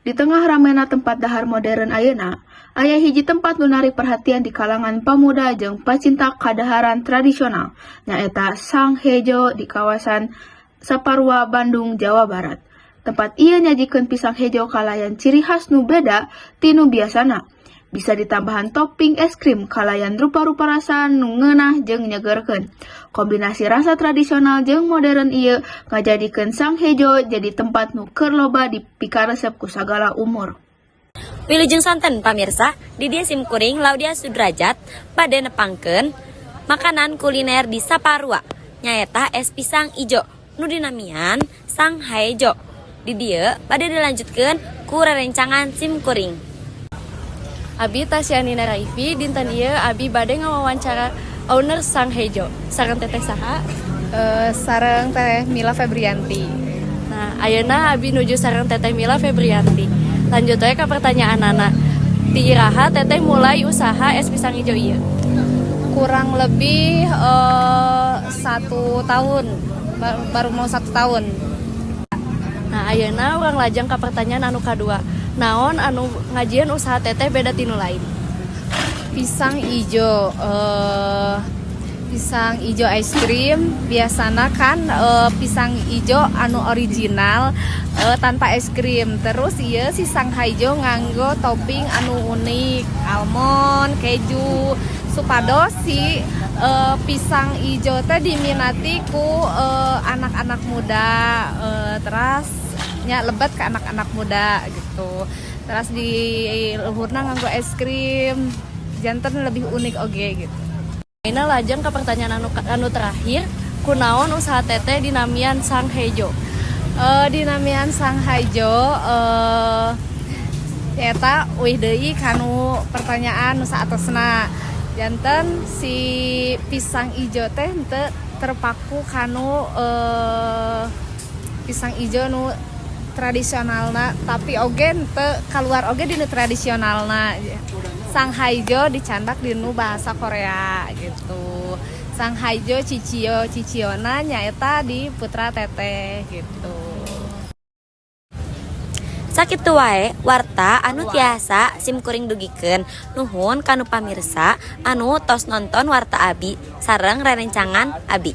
Di tengah ramena tempat dahar modern ayeuna, aya hiji tempat nu narik perhatian di kalangan pamuda jeung pacinta kadaharan tradisional, nyaeta Sang Hejo di kawasan Saparua, Bandung, Jawa Barat. Tempat ieu nyajikeun pisang hejo kalayan ciri khas nu beda ti nu biasana. Bisa ditambahan topping es krim kalayan rupa-rupa rasa nu ngeunah jeung nyegerkeun. Kombinasi rasa tradisional jeung modern ieu ngajadikeun Sang Hejo jadi tempat nu keur loba dipikaresep ku sagala umur. Wilujeng sonten, pamirsa, di dieu sim kuring Laudia Sudrajat bade nepangkeun makanan kuliner di Saparua, nyaeta es pisang ijo nu dinamian Sang Haejo. Di dieu bade dilanjutkeun ku rerencangan sim kuring. Abi Tasyanina Raifi, dinten ieu abi bade ngawawancara owner Sang Hejo. Sareng Teteh saha? Sareng Teh Mila Febrianti. Nah, ayeuna abi nuju sareng Teteh Mila Febrianti. Lanjut aja ke pertanyaan Nana. Ti iraha Teteh mulai usaha es pisang ijo ieu? Kurang lebih 1 tahun, baru mau 1 tahun. Nah, ayeuna urang lajeng ke pertanyaan anu kadua. Naon anu ngajieun usaha Teteh beda ti nu lain? Pisang ijo, pisang ijo es krim biasana kan pisang ijo anu original tanpa es krim. Terus iya si Sang Haijo nganggo topping anu unik, almond, keju, supados si pisang ijo teh diminati ku anak-anak muda, terus nya lebet ke anak-anak muda gitu. Terus di luhurna nganggo es krim, janten lebih unik oge gitu. Ini lajeng ke pertanyaan anu terakhir. Kunaon usaha Teteh dinamian Sang Hejo? Dinamian Sang Haijo eta uih deui kanu pertanyaan nu saatosna, janten si pisang ijo teh henteu terpaku kanu pisang ijo nu tradisionalna, tapi oge henteu keluar oge dinu tradisionalna. Sang Haijo dicandak dinu bahasa Korea gitu. Sang Haijo Ciciyo, Ciciona nyaeta di putra Teteh gitu. Sakitu wae warta anu tiasa sim kuring dugikeun. Nuhun kanu pamirsa anu tos nonton warta abi sareng rerencangan abi.